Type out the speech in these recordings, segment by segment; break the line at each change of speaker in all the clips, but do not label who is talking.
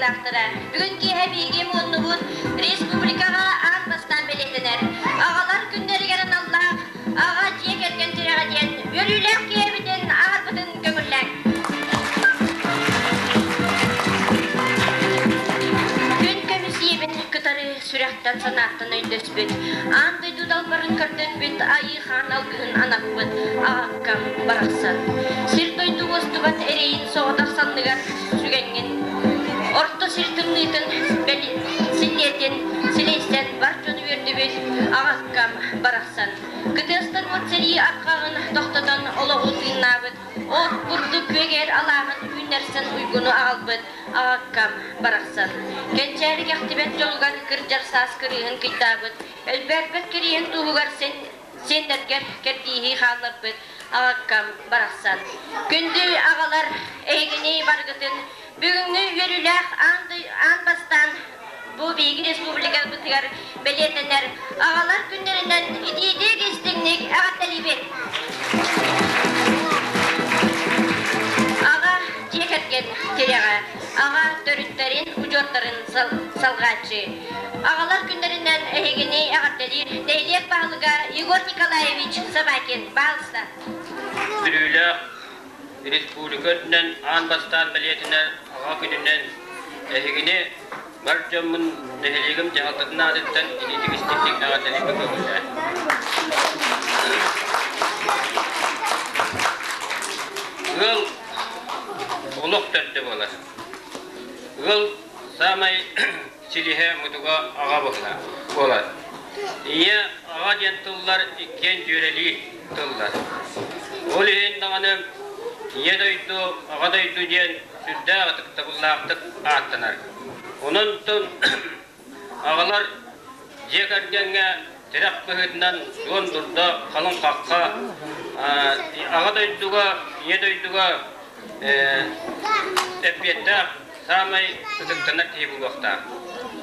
кыттыылаахтара, бүгүн киэһэ биһиги муннубут республикаҕа аан бастаан бэлиэтэнэр Аҕалар күннэригэр аналлаах Аҕа дьиэ кэргэн тирэҕэ диэн үөрүүлээх киэһэбитин аһарбытын көҥүллээҥ. Күн көмүс ийэбин кытары сүрэхтэн санааттан өйдөспүт, аан дойду далбарын көрдөрбүт айыы хаан алгыһын анаппыт аҕаккам барахсан. Сир дойду уостубат эрэйин соҕотох санныгар сүгэҥҥин, орто сир тымныытын силлиэтин силэйсэн бар дьону үөрдүбүт аҕаккам барахсан. Кытыастар уот сэрии арҕаҕын тохтотон олоҕу тыыннаабыт, от бурдук күөгэр алааһын үүннэрсэн уйгуну аҕалбыт аҕаккам барахсан. Кэнчээри кэхтибэт дьолугар кырдьар саас кырыыһын кыйдаабыт, өлбөөрбөт кириэһин туһугар син сиэннэргэр кэрдииһи хаалларбыт аҕаккам барахсан. Күндү аҕалар, эһигини барыгытын бүгүҥҥү үөрүүлээх аан бастаан бу биһиги республикабытыгар бэлиэтэнэр аҕалар күннэринэн итиитик истиҥник эҕэрдэлиибит! Аҕа дьиэ кэргэн тирэҕэ, аҕа төрүттэрин, удьуордарын салҕааччы. Аҕалар күннэринэн эһигини эҕэрдэлиир нэһилиэк баһылыга Егор Николаевич Собакин. Баалыста.
Бүлүүлээх республика үрдүнэн аан бастаан бэлиэтинэр Аҕа күнүнэн эһигини бар дьоммун нэһилиэгим дьаһалтатын аатыттан итиитик истиҥник эҕэрдэлиирбин көҥүллээн. Ыал олох төрдө буолар. Ыал саамай силиһэ мутуга аҕа буолар. Ийэ, аҕа диэн тыллар иккиэн дьүөрэлии тыллар. Ол иһин даҕаны Ийэ дойду, Аҕа дойду диэн сүрдээх ытыктабыллаахтык ааттанар. Онон аҕалар дьиэ кэргэҥҥэ тирэх быһыытынан суон дурда, халыҥ хахха, Аҕа дойдуга, Ийэ дойдуга эппиэттээх саамай ытыктанар киһи буолуохтаах.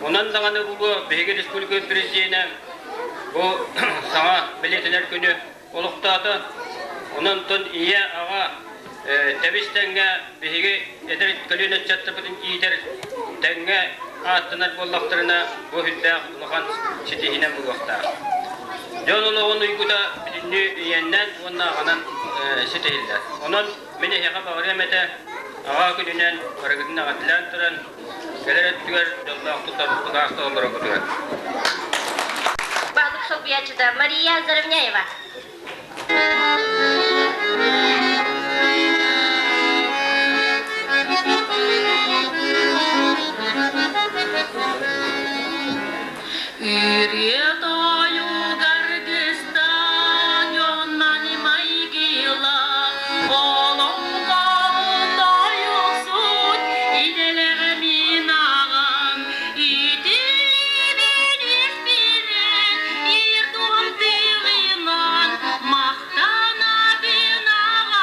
Онон даҕаны буолуо биһиги республика президенэ бу саҥа бэлиэтэнэр күнү олохтоото. Онон ийэ, аҕа тэбис тэҥҥэ биһиги эдэр көлүөнэ ыччаттарбытын иитэр тэҥҥэ ааттанар буоллахтарына бу сүрдээх улахан ситиһиинэн буолуохтаах. Дьон олоҕун уйгута бүтүннүү ийэннэн уонна аҕанан ситиһиллэр. Онон Мин эһиэхэ баҕарыам этэ, аҕа күнүнэн барыгытын эҕэрдэлээн туран, кэлэр өттүгэр дьоллоохтук тутаахтык олороргутугар.
Баһылык солбуйааччыта Мария Заровняева.
Үрүө тойугар кыстаан майгыла Олоҥхобут тойуксут идэлэҕэ мин аҕам итиибин испинэн ир туһум тыынынан махтанабын аҕам.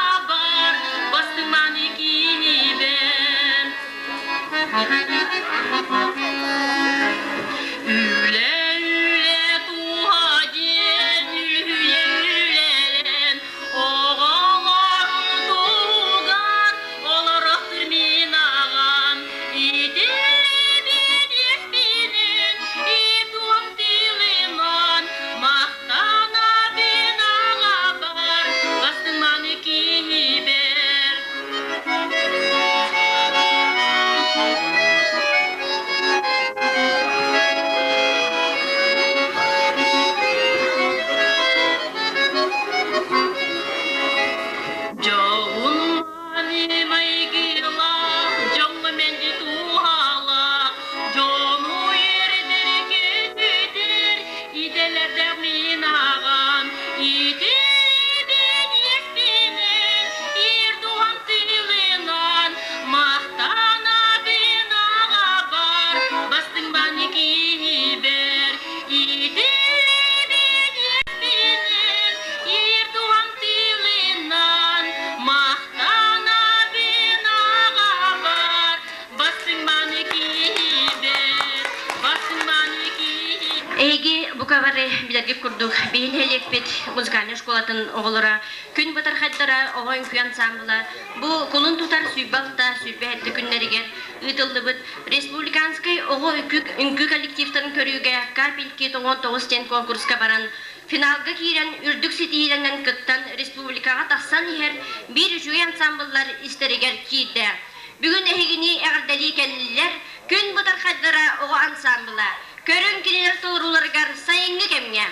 Бука бары билэргит курдук, биһи нэһилиэкпит музыкальнай школатын оҕолоро күн бытархайдара оҕо үҥкүү ансаамбыла бу кулун тутар 26, 27 күннэригэр ыытыллыбыт республиканскай оҕо үҥкүү коллективтарын көрүүгэ Капельки 99 диэн конкурска баран финалга киирэн үрдүк ситиһиилэринэн кыттан республикаҕа тахсан иһэр биир үчүгэй ансаамбыллар истэригэр киирдэ. Бүгүн эһигини эҕэрдэлии кэллилэр Күн бытархайдара оҕо ансаамбыла. Көрүҥ кинилэр толорууларыгар сайыҥҥы кэмҥэ.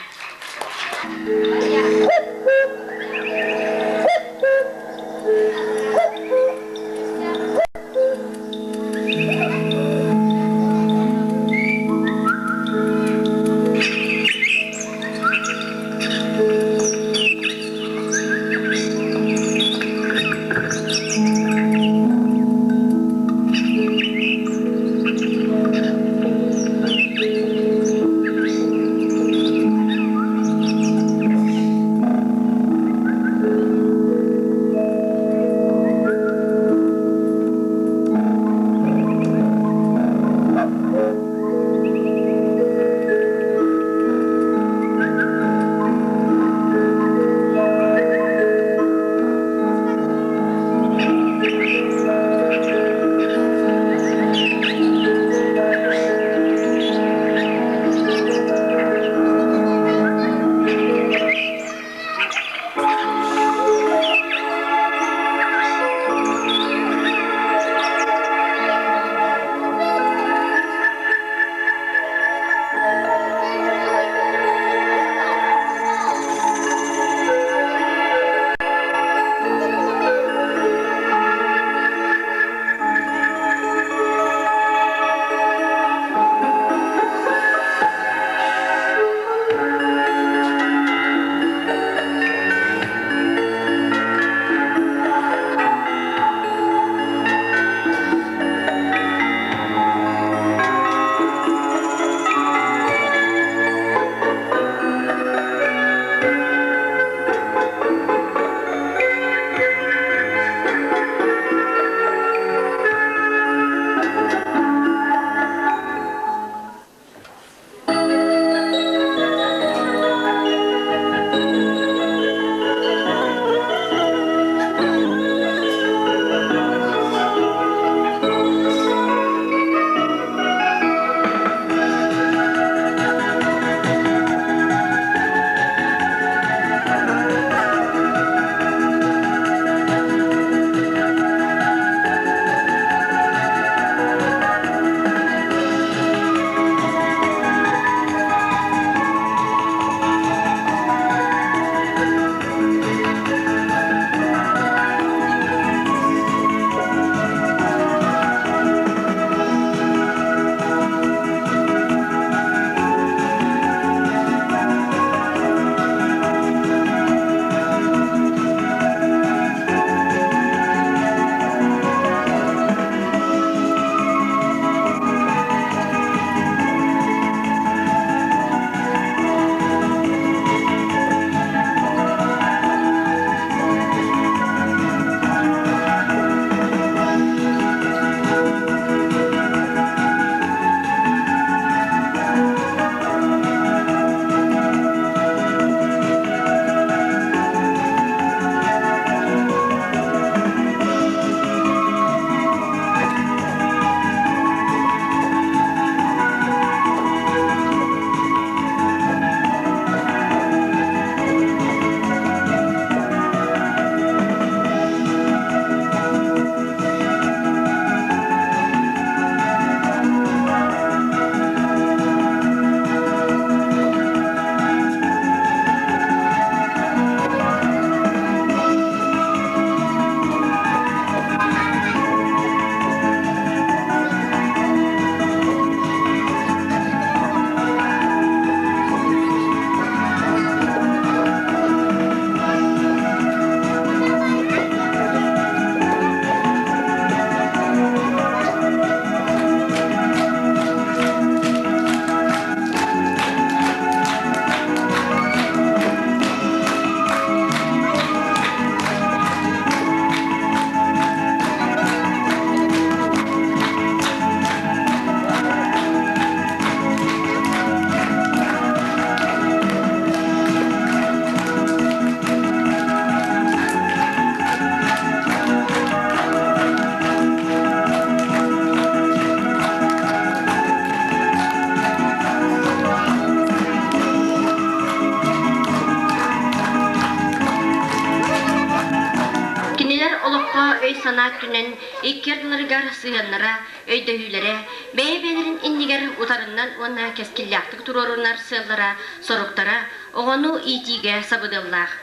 өй-санаа өттүнэн икки ардыларыгар сыһыаннара, өйдөһүүлэрэ, бэйэ-бэйэлэрин иннигэр утарынан уонна кэскиллээхтик туруорунар сыаллара, соруктара оҕону иитиигэ сабыдыаллаах.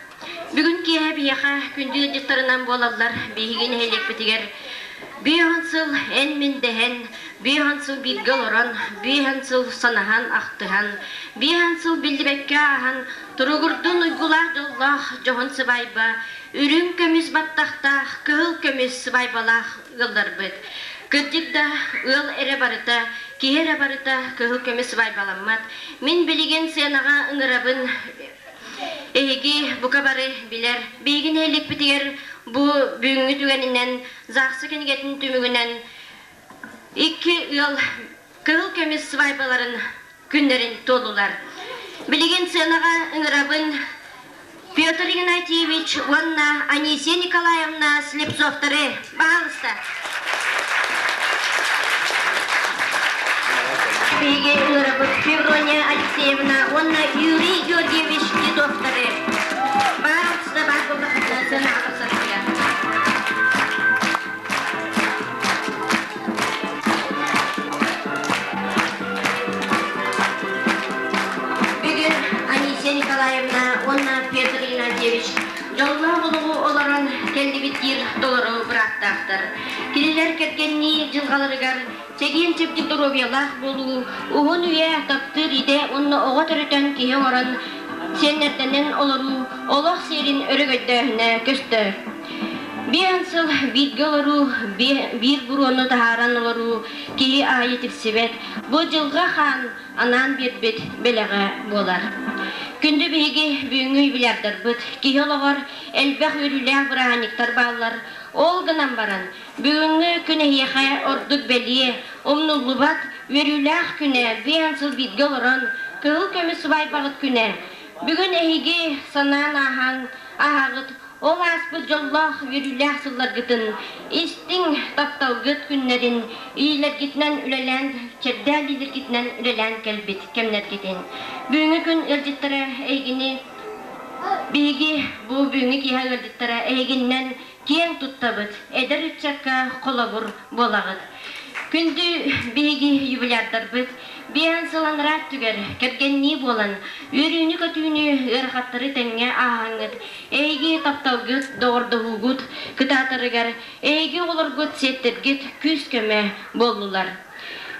Бүгүн киэһэ биһиэхэ күндү ыалдьыттарынан буолаллар биһиги нэһилиэкпитигэр биэһэн сыл эн-мин дэһэн, биэһэн сыл бииргэ олорон, биэһэн сыл санаһан, ахтыһан, биэһэн сыл биллибэккэ ааһан, туругурдун уйгулаах дьоллоох дьоһун сыбаайба, үрүҥ көмүс баттахтаах, кыһыл көмүс сыбаайбалаах ыалларбыт. Кырдьык да, ыал эрэ барыта, киһи эрэ барыта кыһыл көмүс сыбаайбаламмат. Мин билигин сыанаҕа ыҥырабын Эһиги бука бары билэр, биһиги нэһилиэкпитигэр бу бүгүҥҥү түгэнинэн ЗАГС кинигэтин түмүгүнэн икки ыал кыһыл көмүс свадьбаларын күннэрин туоллулар. Билигин сценаҕа ыҥырабын Петр Игнатьевич уонна Анисия Николаевна Слепцовтары. Баһаалыста. Биһиги ыҥырабыт Феврония Алексеевна уонна Юрий Георгиевич Титовтары. Баһаалыста баар буоллаххытына сыанаҕа тахсаргытыгар. Бүгүн Анисия Николаевна уонна Петр Игнатьевич дьоллоох олоҕу олорон кэллибит диир толору бырааптаахтар. Кинилэр кэргэннии дьылҕаларыгар чэгиэн-чэбдик доруобуйалаах буолуу, уһун үйэ таптыыр идэ уонна оҕо төрөтөн киһи оҥорон сиэннэрдэнэн олоруу олох сиэрин өрөгөйдөөһүнэ көстөр. Биэһэн сыл бииргэ олоруу, биир буруону таһааран олоруу киһи аайы тиксибэт. Бу дьылҕа хаан анаан биэрбит бэлэҕэ буолар. Күндү биһиги бүгүҥҥү юбилярдарбыт киһи олоҕор элбэх үөрүүлээх бырааһынньыктар бааллар. Ол гынан баран, бүгүҥҥү күн эһиэхэ ордук бэлиэ, умнуллубат үөрүүлээх күнэ биэһэн сыл бииргэ олорон, кыһыл көмүс сыбаайбаҕыт күнэ. Бүгүн эһиги санаан ааһан ааһаҕыт Ол ааспыт дьоллоох, үөрүүлээх сылларгытын, истиҥ тапталгыт күннэрин, илиилэргитинэн үлэлээн, чэрдээх илиилэргитинэн үлэлээн кэлбит кэмнэргитин. Бүгүҥҥү күн ыалдьыттара эйигини биһиги бу бүгүҥҥү киэһэ ыалдьыттара эйигиннэн киэҥ туттабыт, эдэр ыччакка холобур буолаҕыт. Күндү биһиги юбилярдарбыт биэһэн сыл анараа өттүгэр кэргэннии буолан, үөрүүнү-көтүүнү, ыарахаттары тэҥҥэ ааһаҥҥыт, эһиги тапталгыт, доҕордоһуугут кытаатарыгар эһиги оҕолоргут сиэттэргит күүс-көмө буоллулар.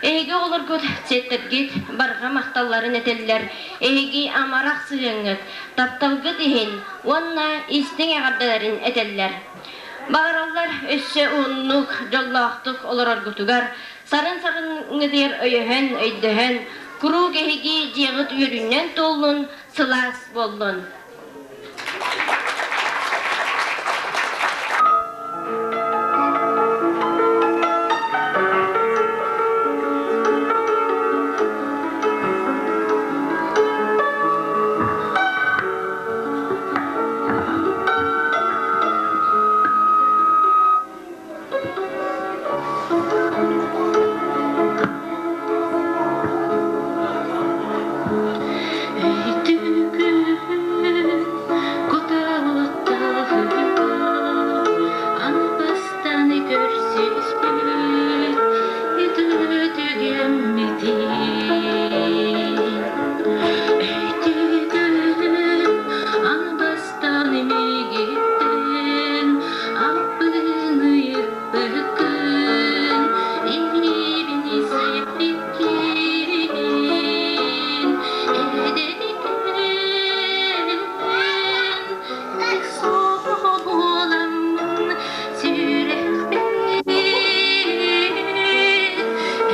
Эһиги оҕолоргут сиэттэргит барҕа махталларын этэллэр, эһиги амарах сыһыаҥҥыт, тапталгыт иһин уонна истиҥ эҕэрдэлэрин этэллэр. Баҕараллар өссө уһуннук, дьоллоохтук олороргутугар, сарын-сарыҥҥытыгар өйөһөн, өйдөһөн, куруук эһиги дьиэҕит үөрүүнэн туоллун, сылаас буоллун.
Өйдүүгүн кутаалаттаһыгар Аны көрсүспүт үтүө түгэммитин Өйдүүгүн аны миигиттэн аппын ыйыппыккын илиибин сиппиккин эдэрикээн буоламмын сүрэхпин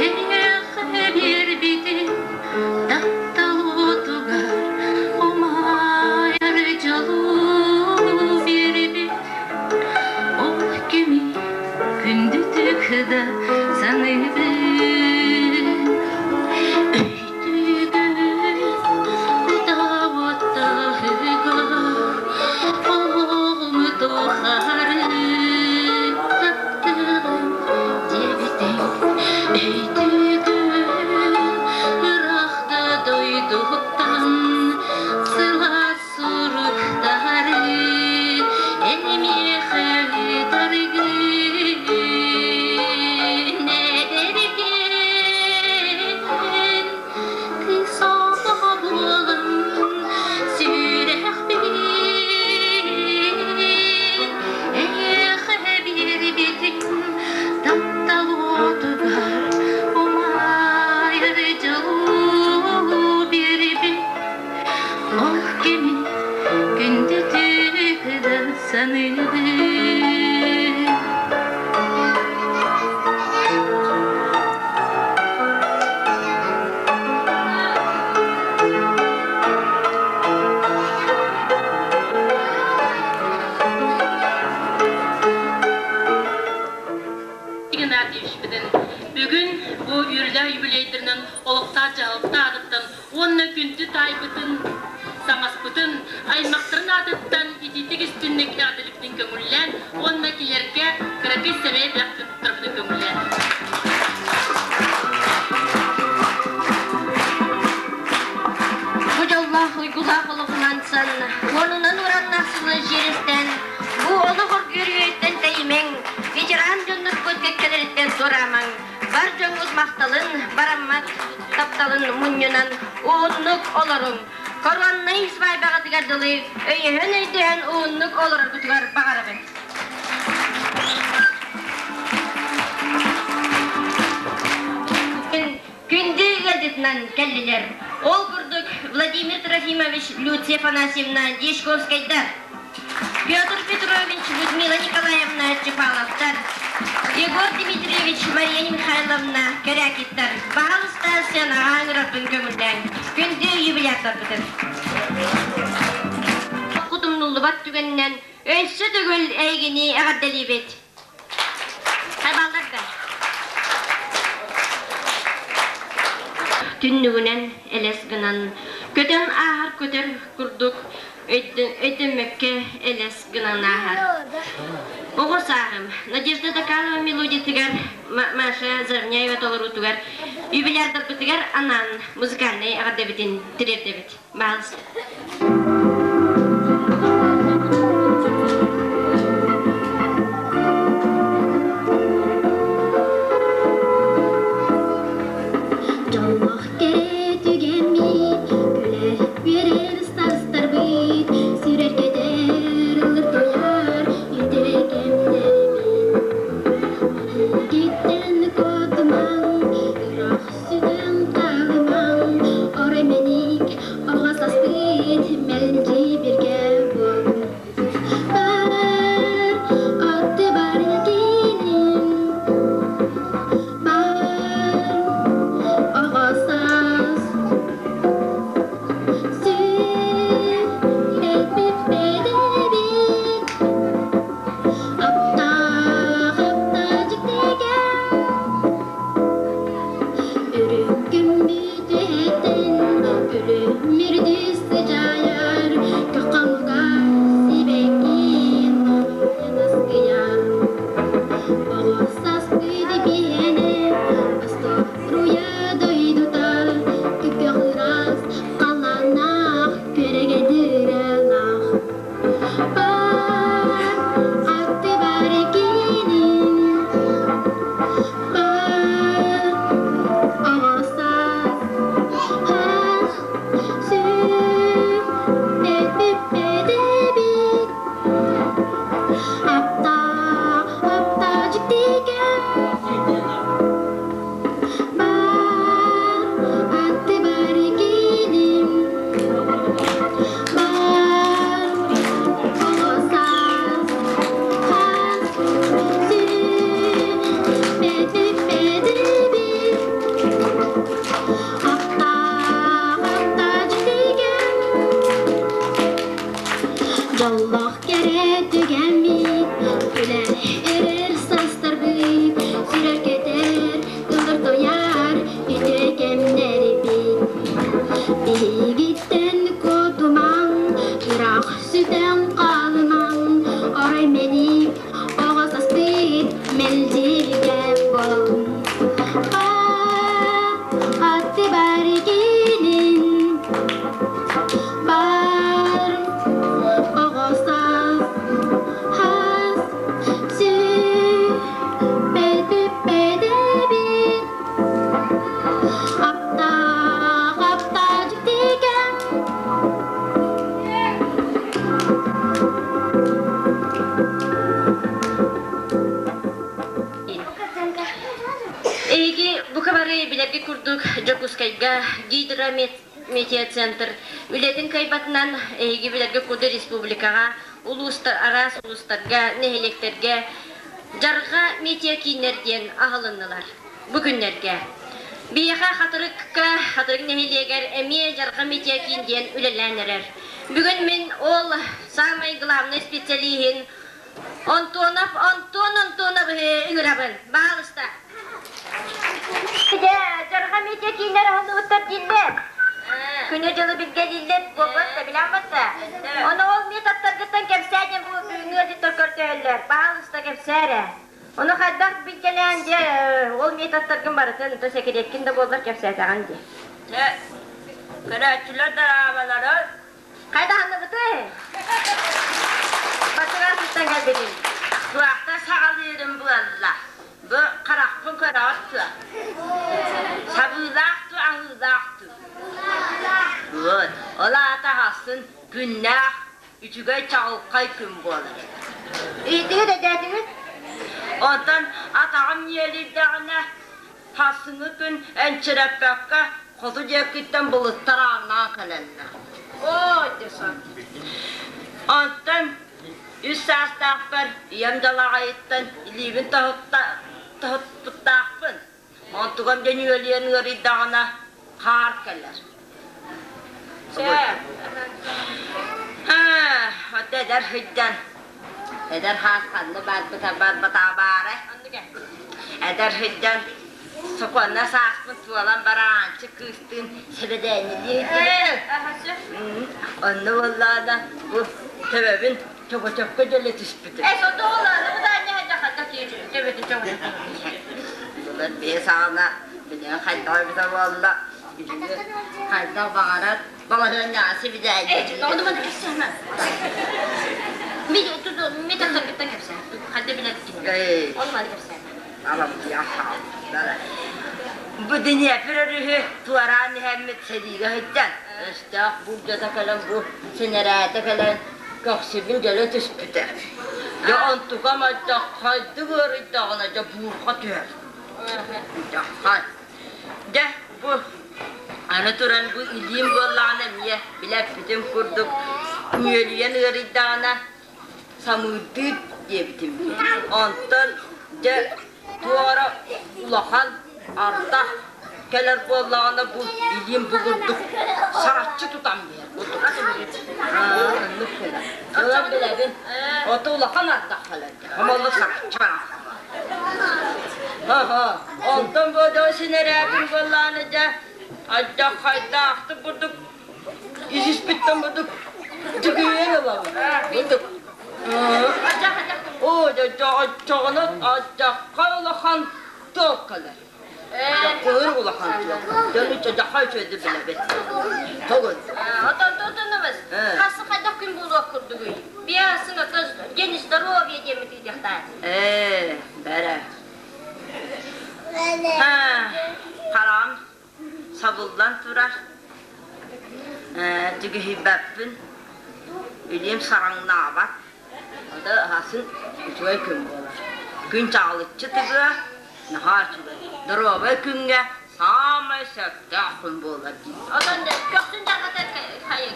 эйиэхэ биэрбитим таптал уотугар умайар дьолу биэрбит ол кэми күндүтүк да саныыбын өйдүүгүн кутаабыттаһыга олоҕум тухары таптыырым диэбитиҥ өйдүүгүн ыраах да дойдуттан сылаас суруктары эн миэхэ ыытаргын. Таптал уотугар умайар дьолу биэрбит Ол кэми күндүтүк да саныыбын.
Игнатьевичпитин бүгүн бу үөрүүлээх юбилейдарынан олохтоох дьаһалта аатыттан уонна күндү таайбытын, саҥаспытын, аймахтарын аатыттан итиитик истинник эҕэрдэлибитин көҥүллээн уонна кинилэргэ кыракый сэмэй бэлэх туттарбытын көҥүллээн.
Бу дьоллоох уйгулаах олоҕунан сан, уонунан ураннаах сылы дьиэрэстэн, бу олох оргуур үөттэн тэйимэҥ, ветеран дьоннорбут кэккэлэриттэн туораамаҥ, бар дьоҥҥут махталын, бараммат тапталын мунньунан уһуннук олоруҥ. Короннай свадьбаҕытыгар дылы өйөһөн-өйдөһөн уһуннук олороргутугар баҕарабын. Күндү ыалдьытынан кэллилэр. Ол курдук Владимир Трофимович, Люция Афанасьевна Дьячковскайдар, Петр Петрович, Людмила Николаевна Чепаловтар, Егор Дмитриевич, Мария Михайловна Корякиттар баһалыста сценаҕа ыҥырарбын көҥүллээҥ. Күндү юбилярдарбытын. Кутумнуллубат түгэнинэн өссө төгүл эйигини эҕэрдэлиибит. Хайбаллар да. Түннүгүнэн элэс гынан, көтөн ааһар көтөр курдук өйдөммөккө элэс гынан ааһар. Оҕо сааһым Надежда Доканова мелодиятыгар Маша Заровняева толоруутугар юбилярдарбытыгар анаан музыкальнай эҕэрдэбитин тириэрдэбит. Баалыс.
Дьоллоох кэрэ түгэммит, күлэр үөрэр ыстаастарбыт, сүрэргэтэр ыллыр-туойар үтүө кэмнэрбит. Биһигиттэн куотумаҥ, ыраах сүтэн хаалымаҥ, орой мэник оҕо саспыт мэлдьи бииргэ буолуҥ. Бар, аттыбар кииним, бар, оҕо саас, сүр, элбиппэт эбит, аптаах, аптаах дьиктигэ. Үрүҥ күммүт үһэтин, күлүмүрдүү сыдьаайар, көххөҥҥө сибэккиин наскыйар. Оҕо саспыт биһиэнэ, остуоруйа дойдута, күккэх ыраас халлааннаах, күөрэгэй дыралаах. Бар, аттыбар киинин, бар, оҕо саас, ах, сүр, бүппэт эбит. Апта, апта дьиктигэ бар, аттыбар кииним, бар, оҕо саас, хас, сүр, бүппэт эбит. Апта, апта дьиктигэ. Дьоллоох кэрэ түгэммит, күлэр эрэр састарбыт, сүрэр көтөр, тылыр тояр үтүө кэмнэрбит. Биһигиттэн куотумаҥ, ыраах сүтэн хаалымаҥ, орой мэник оҕо саспыт мэлдьигэ буолун. Аттыбар киинин, бар оҕо саас, хас сүппэт бүппэт эбит. Аптаах, аптаах дьикти кэм.
Эһиги бука бары билэргит курдук Дьокуускайга гидрометеоцентр үлэтин кыайбатынан эһиги билэргит курдук республикаҕа улуустар араас улуустарга, нэһилиэктэргэ Дьарҕа метеокииннэр диэн аһылыннылар бу күннэргэ. Биһиэхэ Хатырыкка, Хатырык нэһилиэгэр эмиэ Дьарҕа метеокиин диэн үлэлээн эрэр. Бүгүн мин ол самай главный специалиһин Антонов Антон Антоновиһы ыҥырабын. Баһаалыста. Дьэ, Дьарҕа метеокииннэр аһыллыбыттар дииллэр. Күнү-дьылы билгэлииллэр буолбат да, билэн батта. Ону ол методтаргыттан кэпсээ диэн бу бүгүҥҥү ыалдьыттар көрдөһөллөр. Баһаалыста кэпсээ эрэ. Ону хайдах билгэлээн дьэ, ол методтаргын барытын, то сэкириэккин да буоллар кэпсээтэҕин дии.
Дьэ, көрөөччүлэр дорооболоро.
Хайда ханныбыты? Бачыгар сыттан кэлбитим.
Туохта саҕалыырым буолла. Бу харахпын көрөҕүт дуо? Сабыылаах дуу, аһыылаах дуу? Вот, ол аата аһасын күннээх, үчүгэй чаҕылхай күн буолар.
Иһиттигит, өйдөөтүгүт?
Онтон атаҕым ньиэлийдэҕинэ, Сарсыҥҥы күн энчирэппэккэ хоту диэкиттэн былыттар ааҥнаан кэлэллэр.
Оо, дьэ
Онтон үс саастаахпар ийэм далаҕайыттан илиибин тоһуппуттаахпын. Онтугам дьэ нүөлүйэн ыарыйдаҕына хаар кэлэр.
Чэ.
Оттон эдэр сылдьан, эдэр хаас ханна барбыта барбатаҕа баара. Эдэр сылдьан сокуонна сааспын туолан бараанчы кыыстыын сэбэдээнньилии сылдьыбытым. Онно буоллаҕына бу төбөбүн чөкөчөккө дьөлө түспүтүм.
Э, сотоолааны быдаанньа хадда төбөтүн чөкөчөккө.
Былыр бэйэ саҕана билигин хайдах эбитэ буолла Билигин хайдах баҕарар балаһыанньаҕа сибидээйдиир.
Ону маны кэпсээмэ. Ми тахсаргыттан кэпсээ. Ханна билэргин. Ону маны кэпсээмэ.
Аламтыйа хаалла. Бу Днепр өрүһү туораан иһэммит сэриигэ сылдьан, өстөөх булдьата кэлэн бу синэрээтэ кэлэн көхсүбүн дьөлө түспүтэ. Дьэ онтукам хайдык ыарыйдаҕына дьэ буурҕа түһэр. Дьэ Дьэ, бу аны туран бу илиим буоллаҕына эмиэ билэппитим курдук нүөлүйэн ыарыйдаҕына самыырдыыр диэбитим. Онтон дьэ туох эрэ улахан ардах кэлэр буоллаҕына бу илиим бу курдук сараччы тутан биэр курдук. Аа, оннук кэлэр. Ылан билэбин. Ото улахан ардах кэлэр. Хомоллу сараччы баран Онтон бодо синэрээтин буоллааны дьэ алдьархайдаахтык бурдук исиспиттэн бурдук дьүгүйэн ылабын. Бурдук. Оо, дьоҕону алдьархай улахан туох кэлэр. Дьаккыыр улахан туох. Дьону дьахай үчүгэйдик билэбит. Тогун.
Отон тутунубыз. Хасы хайдах күн буолуох курдугуй? Биасын ото день здоровья диэммит ыытыахтаах.
Ээ, бэрэ. Хараҕым сабыллан турар. Түгүһүйбэппин. Илиим сараҥнаабат. Ата аһасын үчүгэй күн буолар. Күн чаҕылыччы тыгыа, наһаа үчүгэй. Доруобай күҥҥэ саамай сөптөөх күн буолар дии.
Отон көхсүн дьарҕата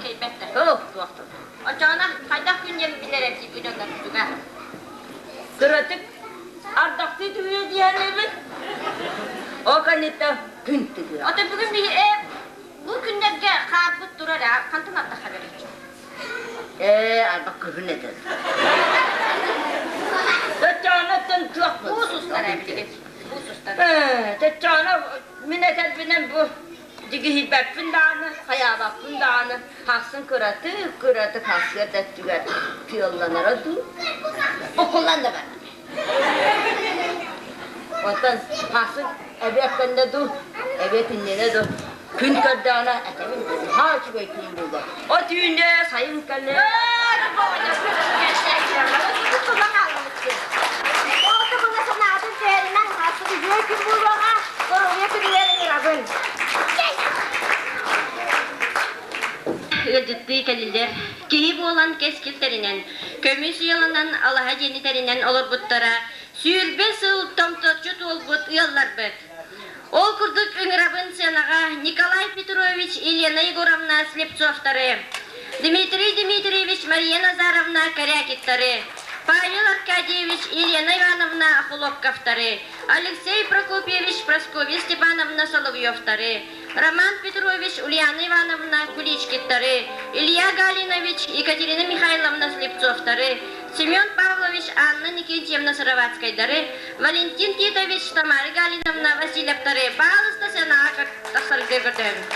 кэйбэттэр.
Туох туох.
Оччоҕуна хайдах күн диэн билэр эбит дьоннор
Кыратык ардахтыы түһүө диэһэнэбит. Ол кэнниттэн күн тыгыа.
Ото бүгүн биһи бу күннэргэ хаарбыт турар аа хантан ардахха береччи?
Ээ, арба кыһын этэр. Төччөөнөттөн туох
Уус устар эбитигит. Уус устар.
Ээ, төччөөнө мин этэрбинэн бу Дьигиһийбэппин даҕаны, хайаабаппын даҕаны, хахсын кыратык, кыратык хахсыар да өттүгэр тыалланара дуу, буккуллан да барар. Оттон хахсын эбиэт кэннэ дуу, эбиэт иннинэ дуу, күн көрдөҕүнэ этэбин наһаа үчүгэй күн буолуо. От үүнэ, сайын кэлэ.
Ыалдьыттыы кэллилэр. Киһи буолан кэскил тэринэн, көмүс ыалынан алаһа дьиэни тэринэн олорбуттара 20 сыл томторчу туолбут. ыалларбыт. Ол курдук ыҥырабын сценаҕа Николай Петрович, Елена Егоровна Слепцовтары, Дмитрий Дмитриевич, Мария Назаровна Корякиттары, Павел Аркадьевич, Елена Ивановна Охлопковтары, Алексей Прокопьевич, Прасковья Степановна Соловьевтары, Роман Петрович, Ульяна Ивановна Куличкиттары, Илья Галинович, Екатерина Михайловна Слепцовтары, Семен Павлович, Анна Никитьевна Сыроватскайдары, Валентин Титович, Тамара Галиновна Васильевтары баалыста сыанаҕа тахсарга көрдөһөбүн.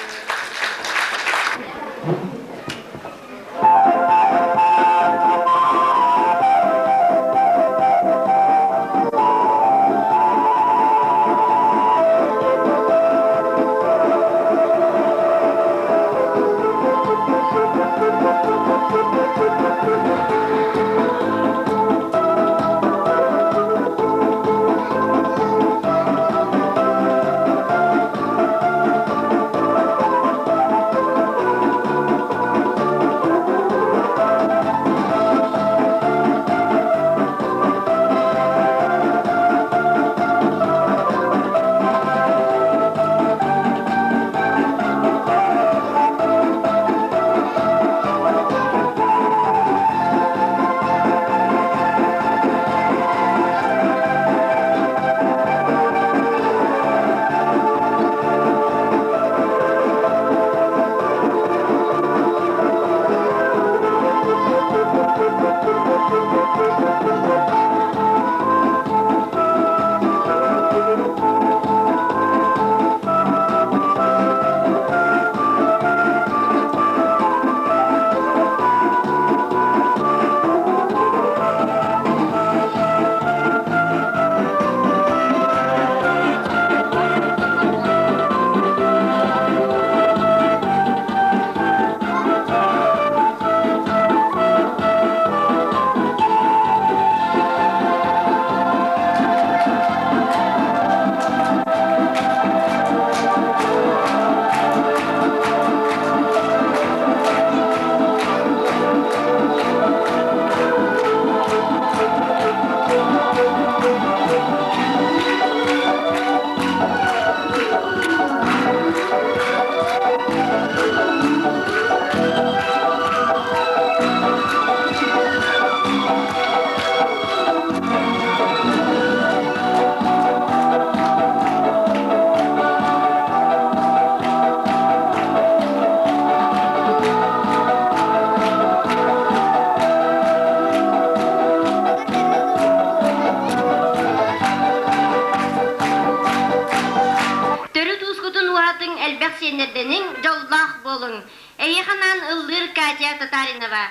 Төрүт уускутун уһатыҥ, элбэх сиэннэрдэниҥ, дьоллоох буолуҥ. Эйиэхэ анаан ыллыыр Катя Татаринова.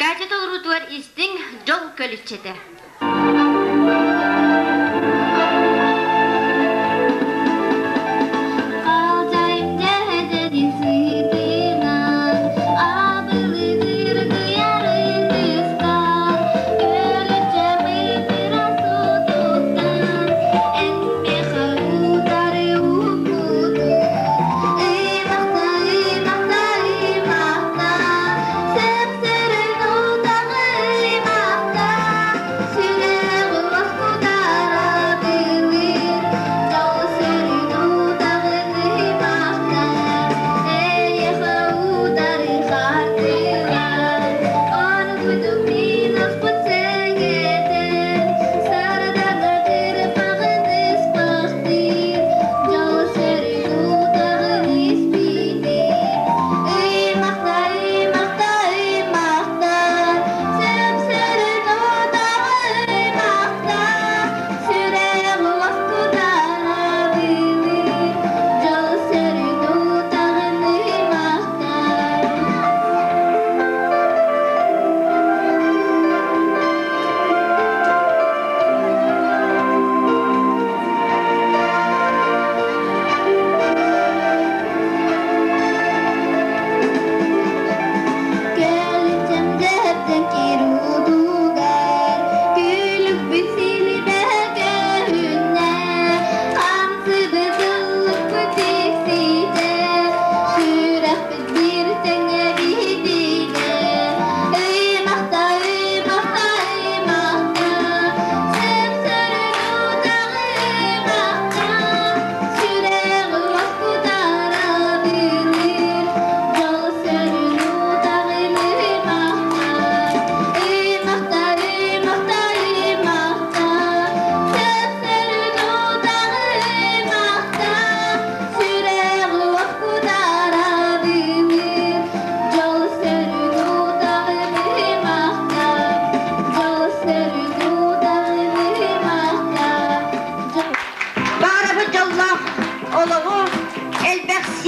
Катя толоруутугар истиҥ, дьол көлүччэтэ.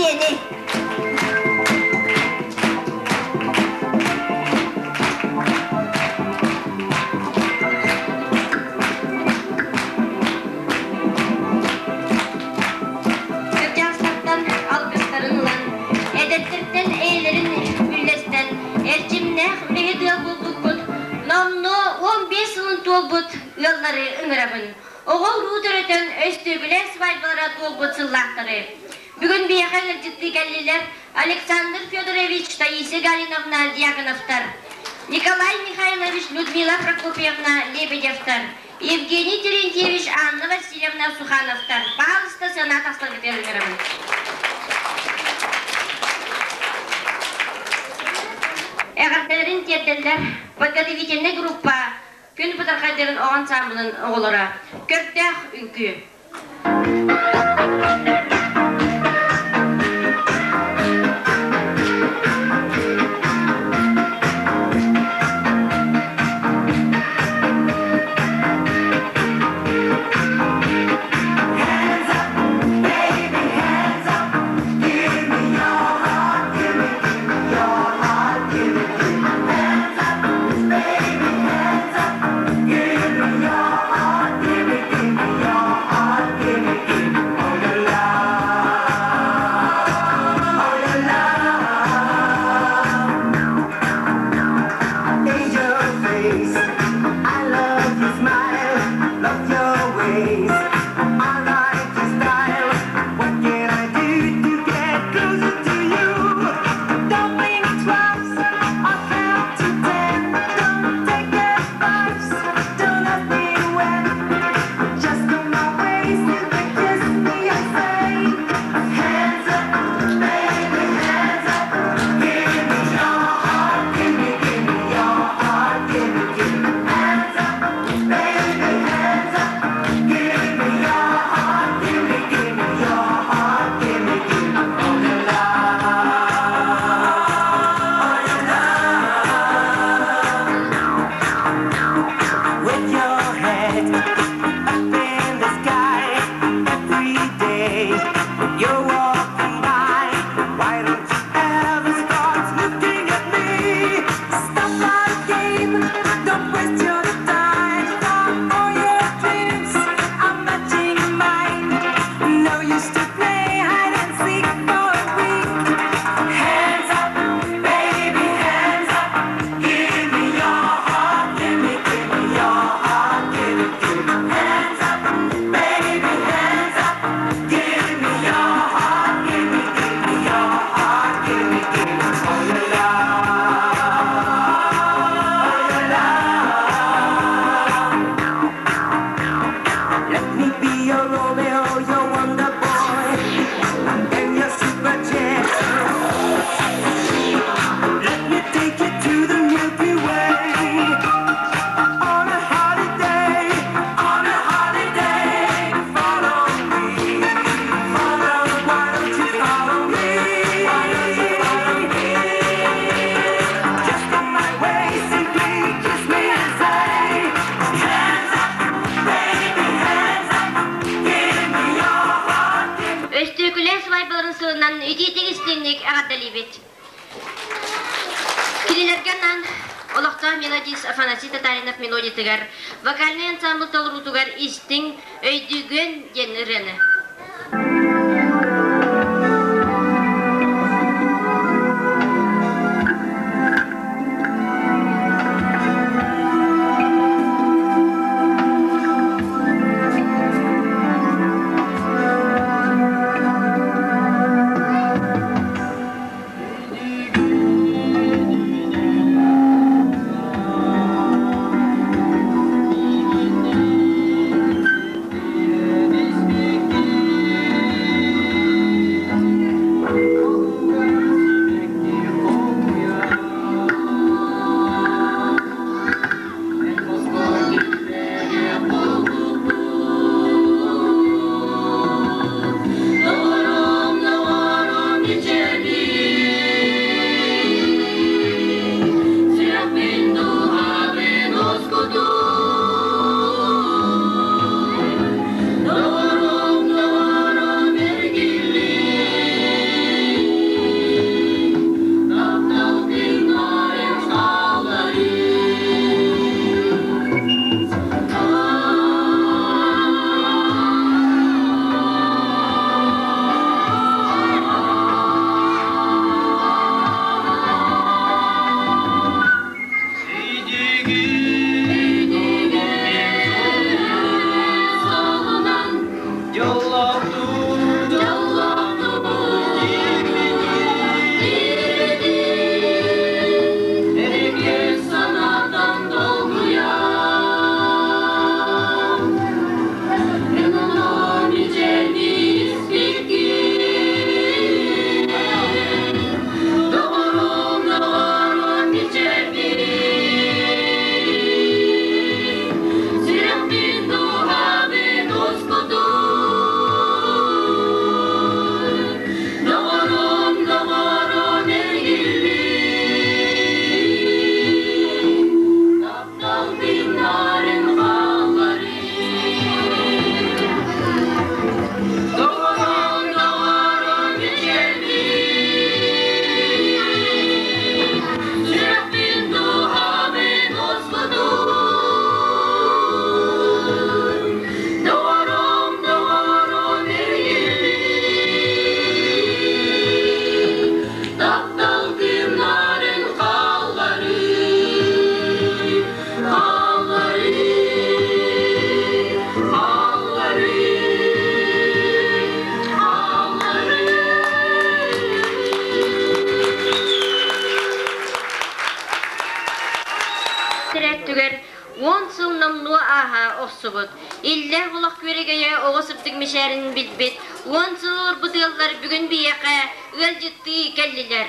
диэний?
Кырдьаҕастартан алгыстарын ылан, эдэрдэртэн эйэлэрин үллэстэн, эрчимнээх үлэһит ыал буолбуккут, номнуо 15 сылын туолбут ыаллары ыҥырабын. Оҕо уруу төрөтөн, өстүөкүлэ свадьбалара туолбут сыллаахтары. Бүгүн биһиэхэ ыалдьыттыы кэллилэр Александр Федорович, Таисия Галиновна Дьяконовтар, Николай Михайлович, Людмила Прокопьевна Лебедевтар, Евгений Терентьевич, Анна Васильевна Сухановтар. Пожалуйста, сана тахсаргытыгар ыҥырабын. Эҕэрдэлэрин тиэрдэллэр подготовительнай группа күн бытархайдарын оҕо ансаамбылын оҕолоро Көрдөөх үҥкүү.
Hands up, baby, hands up. Give me your heart, give me, give me your heart, give me, give me. Hands up, baby, hands up. Give me your heart, give me, give me your heart, give me, give me all your love, all your love. Angel face, I love your smile, love your ways. I like your style. What can I do to get closer to you? Don't think twice, I'll count to ten. Don't take advice, don't ask me when. Just on my waist, you kiss me and say, Hands up, baby, hands up. Give me your heart, give me, give me your heart, give me, give me. Hands up, baby, hands up. Give me your heart, give me, give me your heart, give me, give me all your love, all your love. With your head up in the sky every day you're walking by. Why don't you ever start looking at me? Stop my game, don't waste your time. For all your dreams are matching mine. No use to play hide and seek for a week. Hands up, baby, hands up. Give me your heart, give me, give me your heart, give me, give me. Hands up, baby, hands up. Give me your heart, give me, give me your heart, give me, give me all your love, all your love. Let me be your Romeo, your wonder boy, and your super jet. Let me take you to the Milky Way. On a holiday, on a holiday. Follow me, follow. Why don't you follow me? Why don't you follow me? Just on my way, simply kiss me and say, Hands up, baby, hands up. Give me your heart.
Өстүөкүлэ свадьбаларын сылынан итиитик истиҥник эҕэрдэлиибит. Кинилэргэ анаан олохтоох мелодист Афанасий Татаринов мелодиятыгар вокальнай ансамбль толоруутугар истиҥ өйдүүгүөн диэн ырыаны.
Мигин
устубут, иллээх олох күөрэгэйэ оҕо сырдык мичээрин билбит 10 сыл олорбут ыаллар бүгүн биһиэхэ ыалдьыттыы кэллилэр.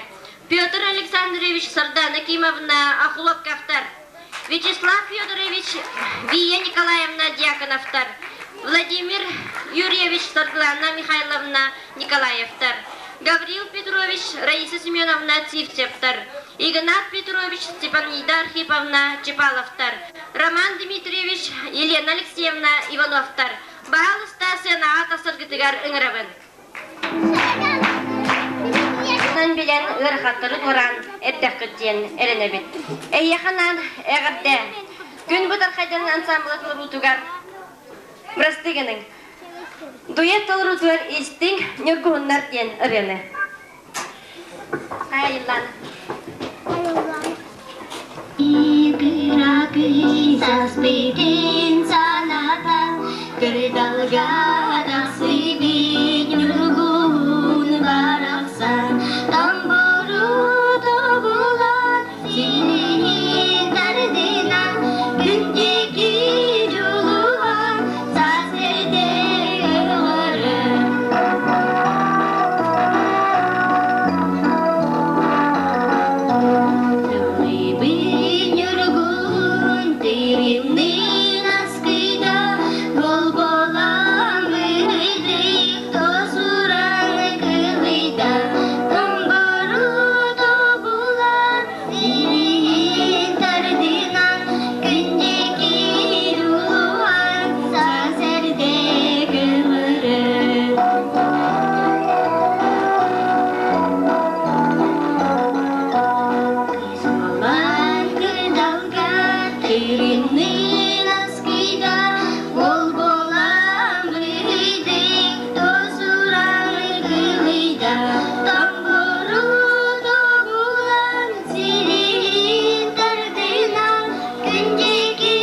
Петр Александрович, Сардана Кимовна Охлопковтар, Вячеслав Федорович, Вия Николаевна Дьяконовтар, Владимир Юрьевич, Саргылана Михайловна Николаевтар, Гаврил Петрович, Раиса Семеновна Сивцевтар, Игнат Петрович, Степанида Архиповна Чепаловтар, Роман Дмитриевич, Елена Алексеевна Ивановтар. Баһаалыста сыанаҕа тахсаргытыгар ыҥырабын. Билэн ыарахаттары туораан эрдэххит диэн эрэнэбит. Эйиэхэ анаан эҕэрдэ! Күн бытархайдарын ансаамбыла толоруутугар бырастыы гыныҥ. Дуэт толоруутугар истиҥ ньургуһуннар диэн ырыаны. Айыллан.
Саспытын санатан, кырдалга тахсыбыт ньургуһун барахсан, тамбуру тобулан, силиһин тардынан, күн диэки дьулуһан, саас эрдэ көҕөрөр. Ньургун тиримнин аскыйда, Болболан быһыйдык тосуран кылыйда, Томбору тобулан сириин тардынан, Күндү улухан саас эрдэ көмөрөр. Кыыс кырдалга тырымнын аскыйда, Бол-болан быһыйдык тосуран кылыйда, Тоҥгору тобулан сириин тардынан, Күн диэки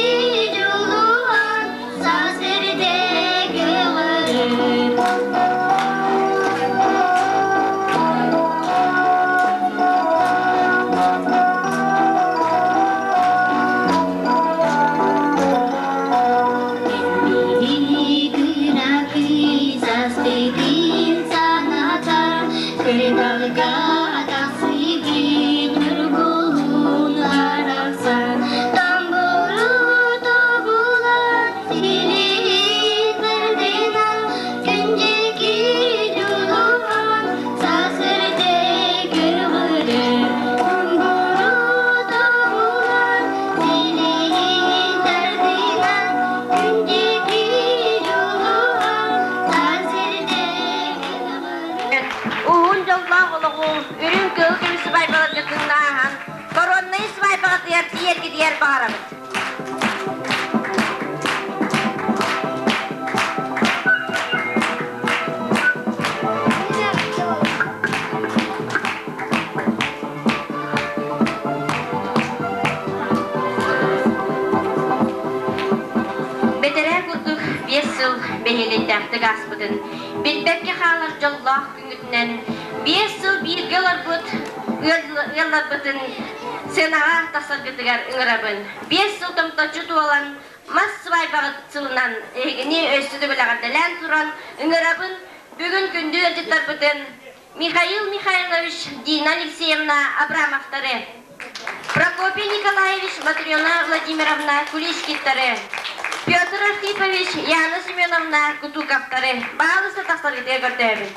дьулуһан саас эрдэ көҕөрөр. Кырдалга тахсыбыт ньургуһун арахсан, Тамбуру тобулан силиһин тардынан, Күндү дьулуһан саас эрдэ көрҕөрөр. Тамбуру тобулан силиһин тардынан, Күндү дьулуһан саас эрдэ көҕөрөр.
Уһун дьоллоох олоҕу үрүҥ кыһыл көмүс сыбаайбаларгытын ааһан, короннай сыбаайбаҕытыгар тиийэргитигэр баҕарабыт. Бэтэрээ курдук 5 сыл бэһиэлэйдээхтик ааспытын билбэккэ хаалар дьоллоох күҥҥүтүнэн 5 сыл бииргэ олорбут ыалларбытын сценаҕа тахсаргытыгар ыҥырабын. 5 сыл томточчу туолан мас сыбаайбаҕыт сылынан эһигини өссө төгүл эҕэрдэлээн туран ыҥырабын. Бүгүн күндү ыалдьыттарбытын Михаил Михайлович, Дина Алексеевна Абрамовтары, Прокопий Николаевич, Матрена Владимировна Куличкиттары, Петр Архипович, Яна Семеновна Кутуковтары баһаалыста тахсаргытыгар көрдөһөбүн.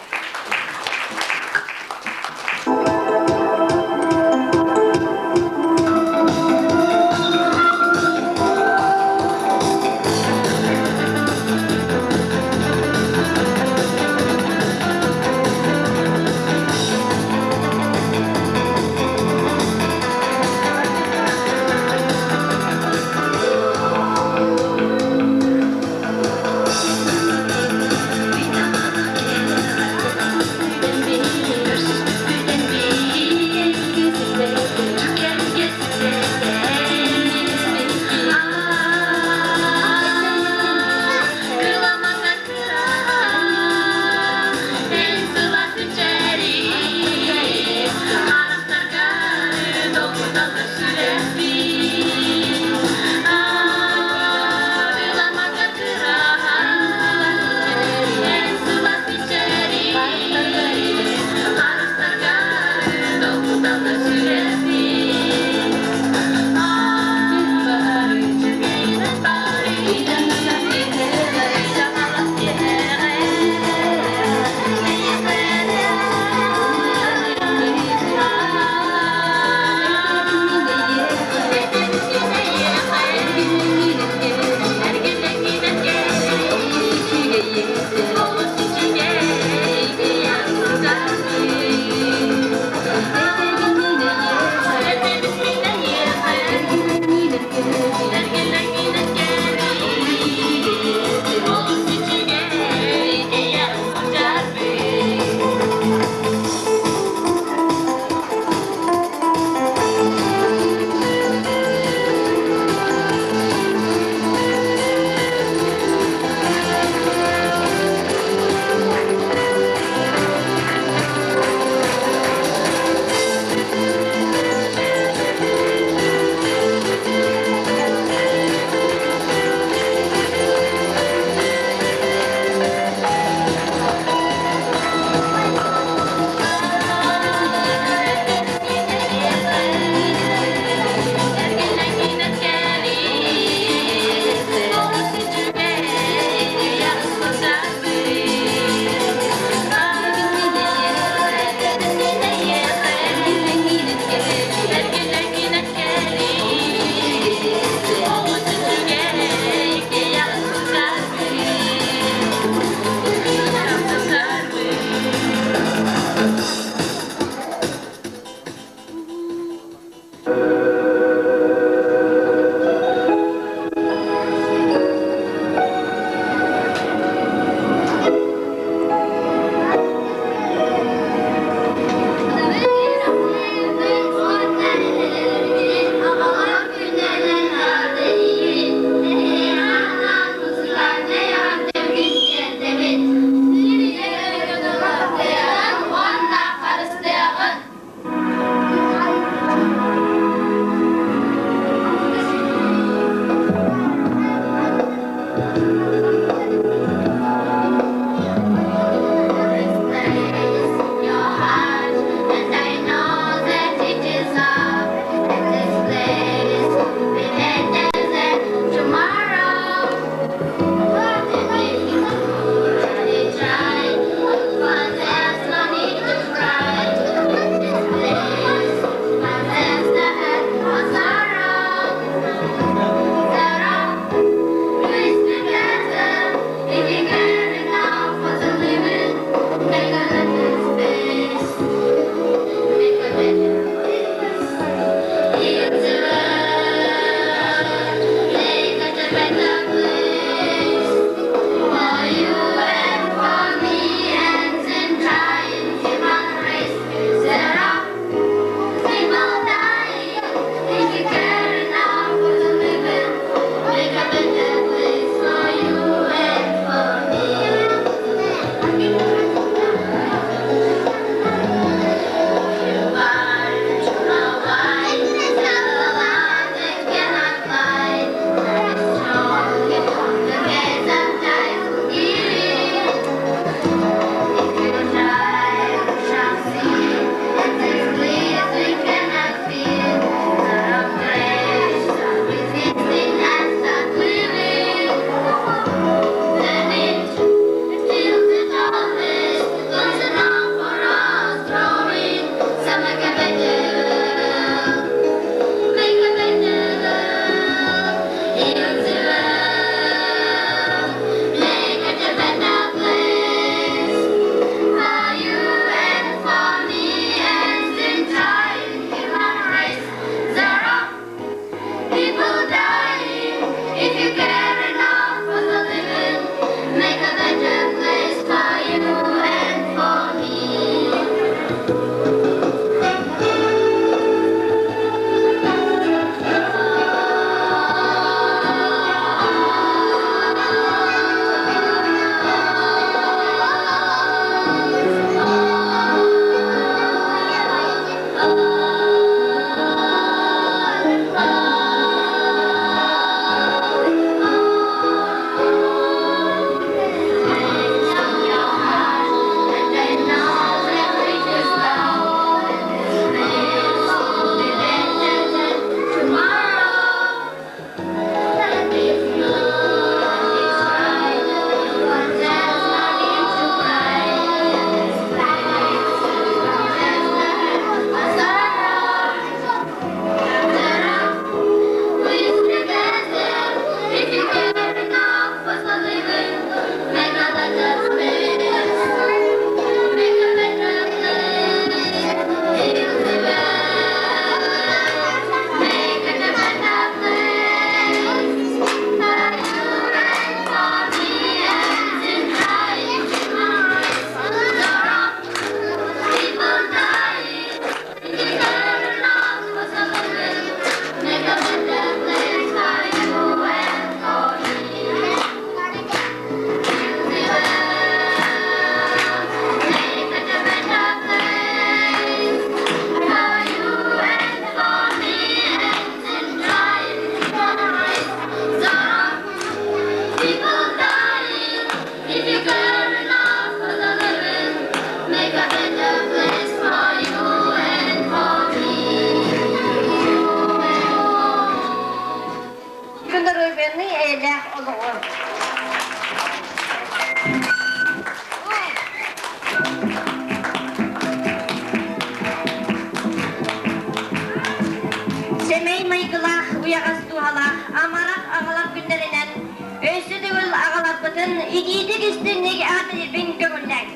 Итиитик истинник эҕэрдэлиирбин көҥүллээҥ.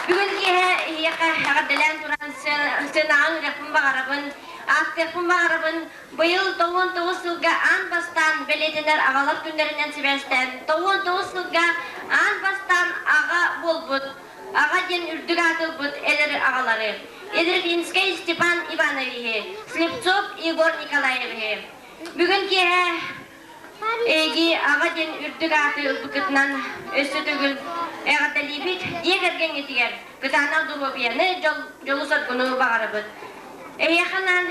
Бүгүн киэһэ эһиэхэ эҕэрдэлээн туран сценаҕа ыҥырыахпын баҕарабын, ааттыахпын баҕарабын. Быйыл 99 сылга аан бастаан бэлиэтэнэр аҕалар күннэринэн сибээстээн 99 сылга аан бастаан аҕа буолбут, аҕа диэн үрдүк ааты ылбыт эдэр аҕалары Едрифинскэй Степан Ивановиһы, Слепцов Егор Николаевиһы. Бүгүн киэһэ Эйги аҕа диэн үрдүк ааты ылбыккытынан өссө төгүл эҕэрдэлиибит, дьиэ кэргэҥҥитигэр кытаанах доруобуйаны, дьолу-соргуну баҕарабыт. Эһиэхэ анаан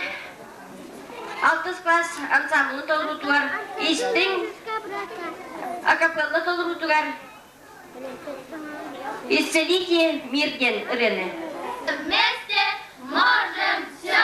алтыс класс ансамблын толоруутугар истиҥ акапелла толоруутугар «Исцелите мир» диэн ырыаны.
Вместе можем все!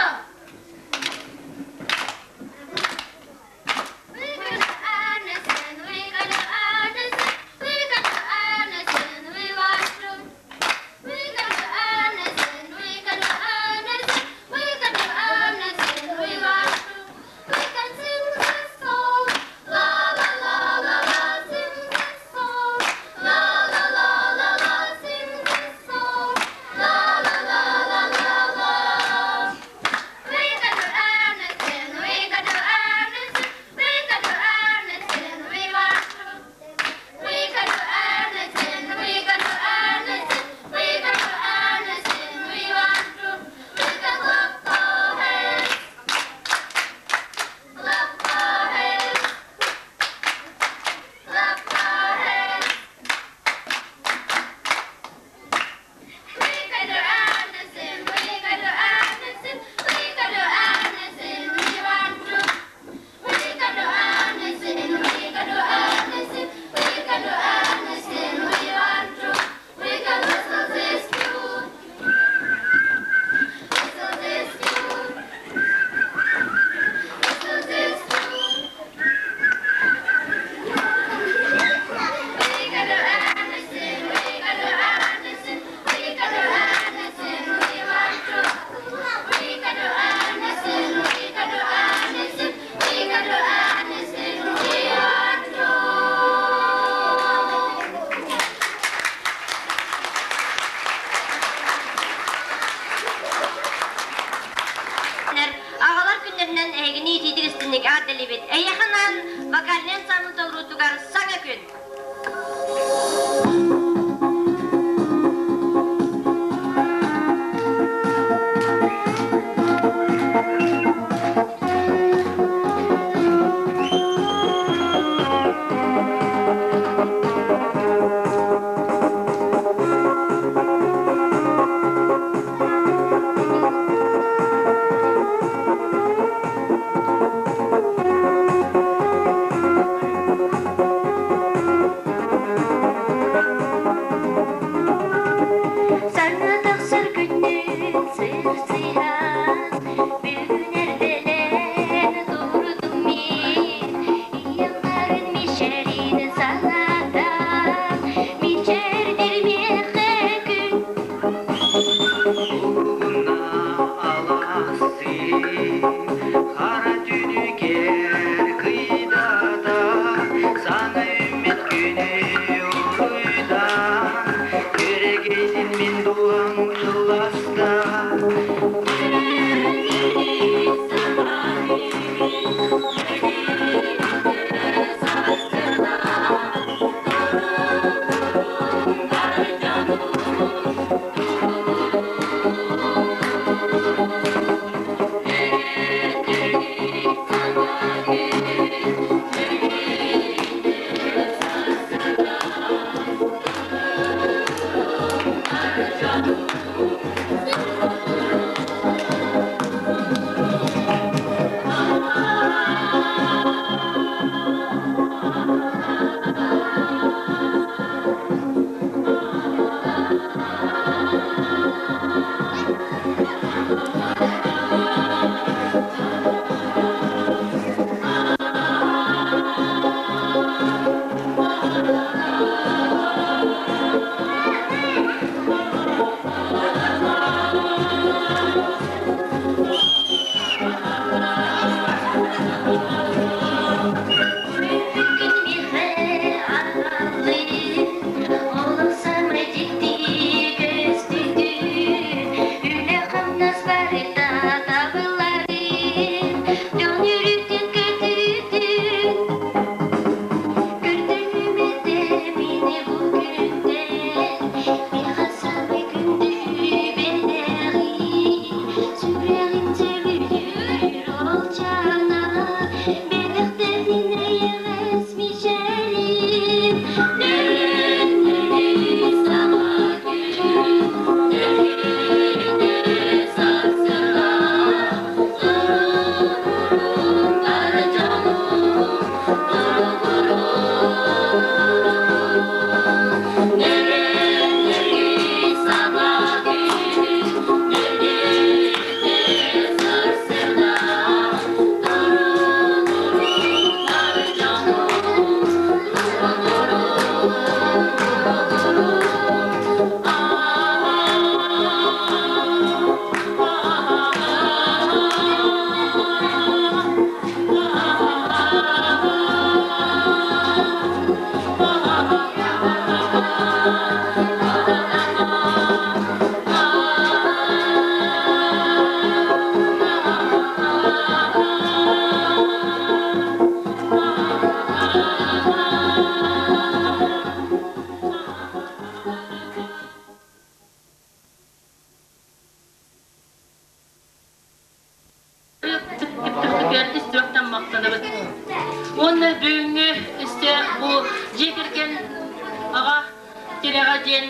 тирэҕэ диэн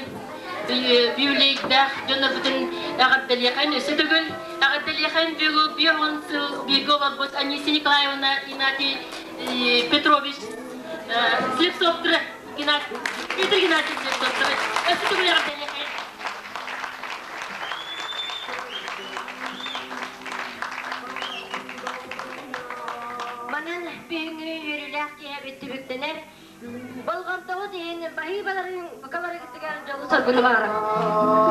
юбилейдаах дьоннорбутун эҕэрдэлиэхин өссө төгүл эҕэрдэлиэхин бүгүн 50 сыл бииргэ олорбут Анисия Николаевна Игнатий Петрович Слепцовтары Петр Геннадьевич Слепцовтары өссө төгүл эҕэрдэлиэхин.
Манан бүгүҥҥү үөрүүлээх киэһэбит түбүктэнэр. Болҕомтоҕут иһин баһыыбаларын бука барыгытыгар дьолу-соргуну баҕарабын.